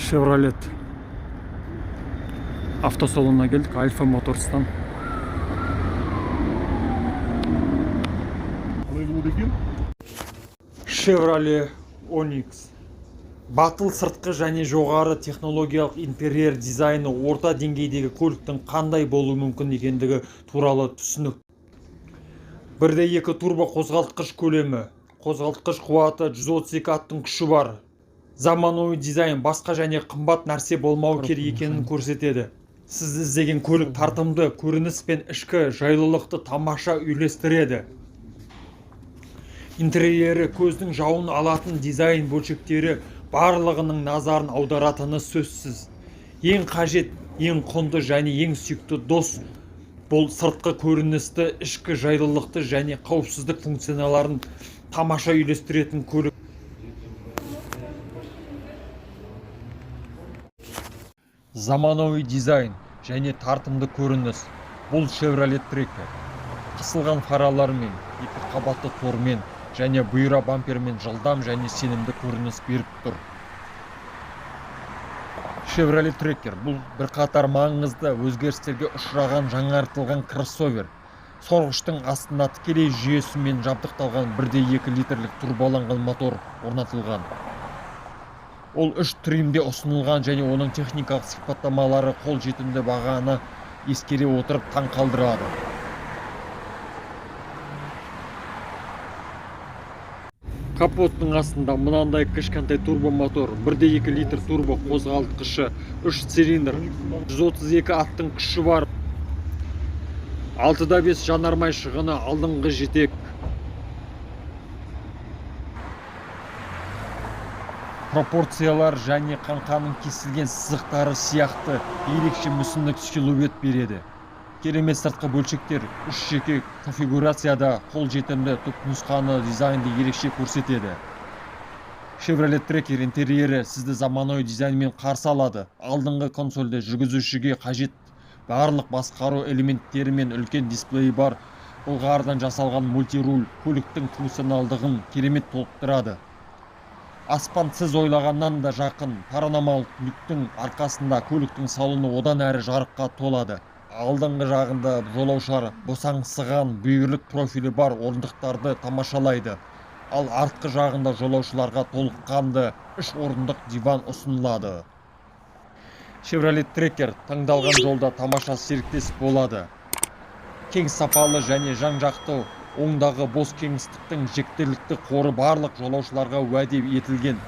Chevrolet автосалонына келдік, Альфа Моторстан. Қалай болады екен? Chevrolet Onix. Батыл сыртқы және жоғары технологиялық интерьер дизайны орта деңгейдегі көліктің қандай болуы мүмкін екендігі туралы түсінік. 1.2 турбо қозғалтқыш көлемі, қозғалтқыш қуаты 132 аттың күші бар. Заманауи дизайн басқа және қымбат нәрсе болмауы керек екенін көрсетеді. Сіз іздеген көлік тартымды көрініс пен ішкі жайлылықты тамаша үйлестіреді. Интерьері көздің жауын алатын дизайн бөлшектері барлығының назарын аударатыны сөзсіз. Ең қажет, ең құнды және ең сүйікті дос бұл сыртқы көріністі, ішкі жайлылықты және қауіпсіздік функцияларын тамаша үйлестіретін көлік. Заманауи дизайн және тартымды көрініс бұл Chevrolet Tracker. Қысылған фаралармен, екі қабатты тормен және бұйра бампермен жылдам және сенімді көрініс беріп тұр. Chevrolet Tracker бұл бірқатар маңызды өзгерістерге ұшыраған жаңартылған кроссовер. Сорғыштың астына тікелей жүйесімен жабдықталған 1.2 литрлік турболанған мотор орнатылған. Ол үш тримде ұсынылған және оның техникалық сипаттамалары қол жетімді бағаны ескере отырып таң қалдырады. Капоттың астында мынандай кішкентай турбомотор, 1.2 литр турбо қозғалтқышы, 3 цилиндр, 132 аттың күші бар. 6.5 жанармай шығыны, алдыңғы жетек. Пропорциялар және қаңқаның кесілген сызықтары сияқты ерекше мүсіндік силуэт береді. Керемет сыртқы бөлшектер үш жеке конфигурацияда қол жетімді түпнұсқаны дизайнды ерекше көрсетеді. Chevrolet Tracker интерьері сізді заманауи дизайнмен қарсы алады. Алдыңғы консольде жүргізушіге қажет барлық басқару элементтері мен үлкен дисплейі бар былғарыдан жасалған мультируль көліктің функционалдығын керемет толықтырады. Аспан сіз ойлағаннан да жақын паранормал люктің арқасында көліктің салоны одан әрі жарыққа толады. Алдыңғы жағында жолаушылар босаңсыған бүйірлік профилі бар орындықтарды тамашалайды. Ал артқы жағында жолаушыларға толыққанды үш орындық диван ұсынылады. Chevrolet Tracker таңдалған жолда тамаша серіктес болады. Кең сапалы және жан-жақты оңдағы бос кеңістіктің жеткілікті қоры барлық жолаушыларға уәде етілген